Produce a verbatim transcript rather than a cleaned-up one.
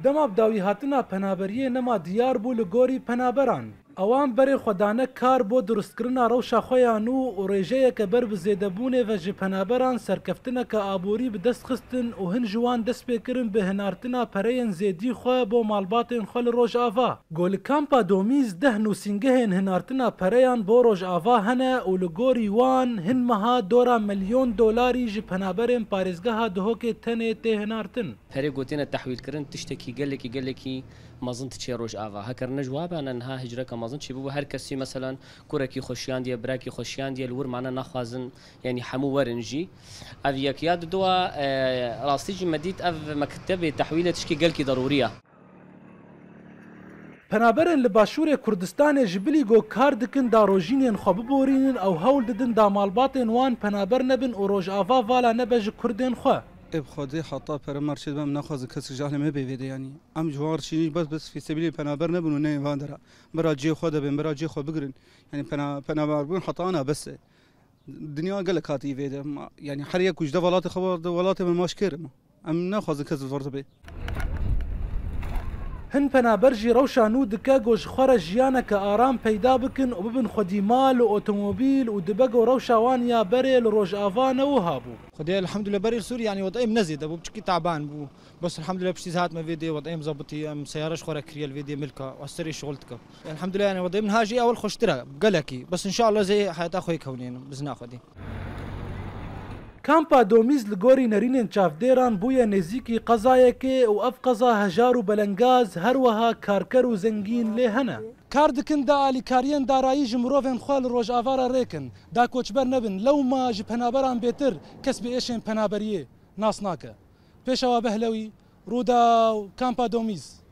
Dema bi dawî hatina penaberiyê nema diyar bû li gorî penaberan. Ewan berê xwe dane kar bo durustkirina rewşa xwe ya nû û rêjeyeke ber bi zêdebûnê ve ji penaberan serkeftineke aborî bi dest xistin û hin ji wan dest pê kirin bi hinartina pereyên zêdî xwe bo malbatên xwe li Rojava. Go li kampa Domîz deh nûsîngehên hinartina pereyan bo Rojava hene û li gorî wan hin meha dora milyon dolarî ji penaberên parêzgeha Duhokê tenê tê hinartin. Perê gotêne tehwîlkirin tiştekî gelekî, gelekî mezin diçe Rojava. Heker ne ji wa be, ne niha hicreke mezin çêbûbû. Her kesî, meselan, kurekî xwe şiyandiye, birekî xwe şiyandiye, li wir mane naxwazin, yanî hemû werin jî. Ev yek. Ya diduwa, e, rastî jî me dît ev mektebê tehwîlê tişkî gelkî derûrî ye. Penaberên li Başûrê Kurdistanê ji bilî go kar dikin da rojînên xwe biborînin, ew hewl didin da malbatên wan penaber nebin û Rojava vala nebe ji Kurdên xwe. Ê bi Xwedê heta pere me re çêdibe, em naxwazin kesek ji ehlê me bê vê de yanî. Em ji wan re çînî bes, bes fîsebîlê penaber nebin û neyên van dera. Bira cihê xwe de bên, bira cihê xwe bigirin. Yanî pena-, penaberbûn heta ana bes e. Dinya gelek hatiye vê de. Ma, yanî her yek ku ji de welatê xwe ve, de welatê me ma ji kê re ma. Em naxwazin kes li vir de bê. Hin penaber jî rewşa nû dike go ji xwe re jiyaneke aram peyda bikin û bibin xwedî mal û otomobîl û dibe go rewşa wan ya berê li Rojava ne wiha bû. Xwedê elhamdulillah berê li Sûriyê yanî wed'ê min ne zêde bû, piçikî taban bû. Bes elhamdulillah piştî hatime vê dê wed'ê min zebitî, em seyare ji xwe re kiriye li vê dê milka, ez serê şixul dikim. Elhamdulillah, yanî wed'ê min ha jî ewil xweştir e, gelekî. Bes inşallah zê heyata xwe yê kewnenin, bizna Xwedê. Kampa Domîz li gorî nerînên çavdêran bûye nêzîkî qezayekê û ev qeza hejar û belengaz, her wiha karker û zengîn lê hene. Kar dikin da alîkariyên darayî ji mirovên xwe li Rojava re rêkin, da koçber nebin, lewma ji penaberan bêtir kes bi êşên penaberiyê nas nake. Pêşewa Behlewî, Rûdaw, Kampa Domîz.